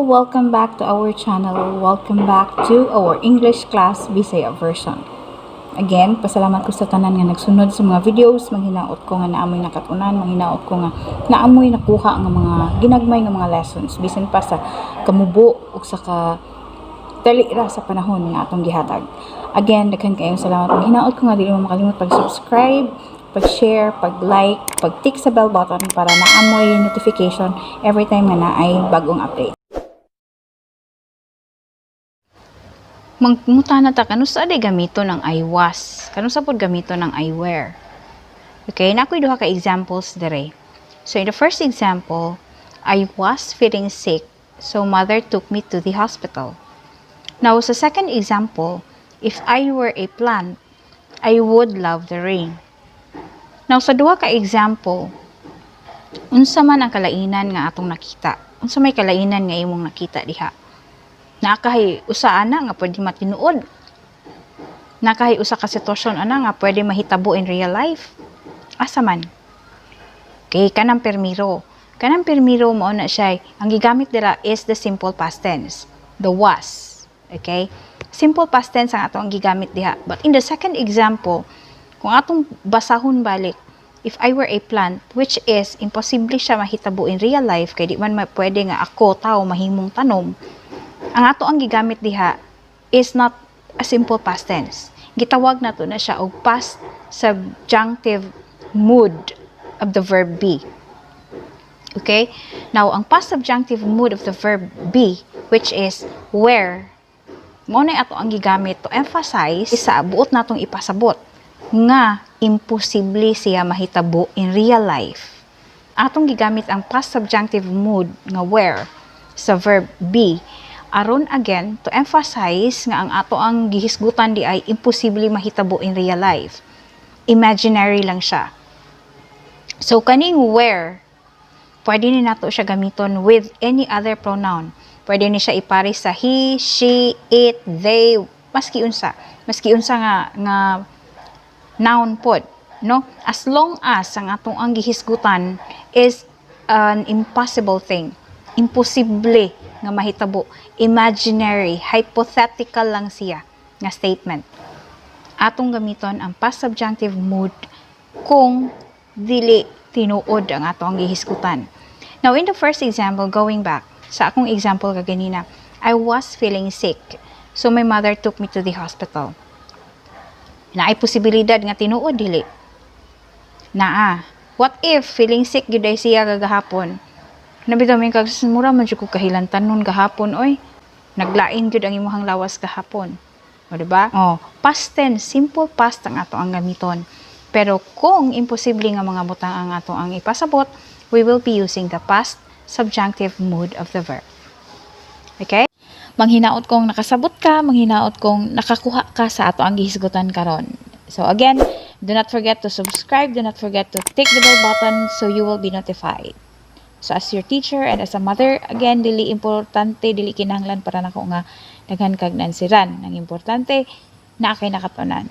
Welcome back to our channel. Welcome back to our English class Bisaya version. Again, pasalamat ko sa tanan nga nagsunod sa mga videos. Manghinaot ko nga naamoy nakatunan, manghinaot ko nga naamoy nakuha nga mga ginagmay nga mga lessons bisan pa sa kamubo ug sa ka dali ra sa panahon nga atong gihatag. Again, daghan kayong salamat. Manghinaot ko nga dili mo makalimot pag-subscribe, pag-share, pag-like, pag-tick sa bell button para naamoy notification every time nga naay bagong update. Mangmuta na ta kanus sa gamiton ang "I was"? Kanus sa pod gamiton ang "I were"? Okay, naa ko'y duha ka examples dire. So in the first example, "I was feeling sick, so mother took me to the hospital." Now, sa second example, "If I were a plant, I would love the rain." Now, sa duha ka example, unsa man ang kalainan nga atong nakita? Unsa may kalainan nga imong nakita diha? Naa kahay usa ana nga pwede matinuod? Naa kahay usa ka sitwasyon ana nga pwede mahitabo in real life? Asa man? Okay, kanang permiro. Kanang permiro, mao na siya. Ang gigamit dira is the simple past tense, the "was". Okay? Simple past tense ang ato ang gigamit diha. But in the second example, kung atong basahon balik, "If I were a plant," which is imposible siya mahitabo in real life kay di man pwede nga ako tao mahimong tanom. Ang ato ang gigamit diha is not a simple past tense. Gitawag nato na siya og past subjunctive mood of the verb "be". Okay? Now, ang past subjunctive mood of the verb "be," which is "were," mao na ato ang gigamit to emphasize sa buot natong ipasabot nga imposible siya mahitabo in real life. Atong gigamit ang past subjunctive mood nga "were" sa verb "be" aron again to emphasize nga ang ato ang gihisgutan di ay imposible mahitabo in real life. Imaginary lang siya. So kaning "were," pwede ni nato siya gamiton with any other pronoun. Pwede ni siya ipare sa he, she, it, they, maski unsa. Maski unsa nga noun pod, no? As long as ang atong ang gihisgutan is an impossible thing. Imposible nga mahitabo. Imaginary, hypothetical lang siya nga statement. Atong gamiton ang past subjunctive mood kung dili tinuod ang ato ang gihisgutan. Now, in the first example, going back sa akong example kaganina, "I was feeling sick, so my mother took me to the hospital." Naay posibilidad nga tinuod, dili? Naa. What if feeling sick gyud ay siya kagahapon? Nabitaw mi kag mura man jud ko kahilantanon gahapon oy. Naglain gyud ang imong lawas gahapon. O, di ba? Oh, past tense, simple past ang ato ang gamiton. Pero kung imposible nga mga butang ang ato ang ipasabot, we will be using the past subjunctive mood of the verb. Okay? Manghinaot kong nakasabot ka, manghinaot kong nakakuha ka sa ato ang gihisgutan karon. So again, do not forget to subscribe, do not forget to tick the bell button so you will be notified. So as your teacher and as a mother, again, dili importante, dili kinahanglan para nako nga daghan kag nansiran. Ang importante, naa kay nakatunan.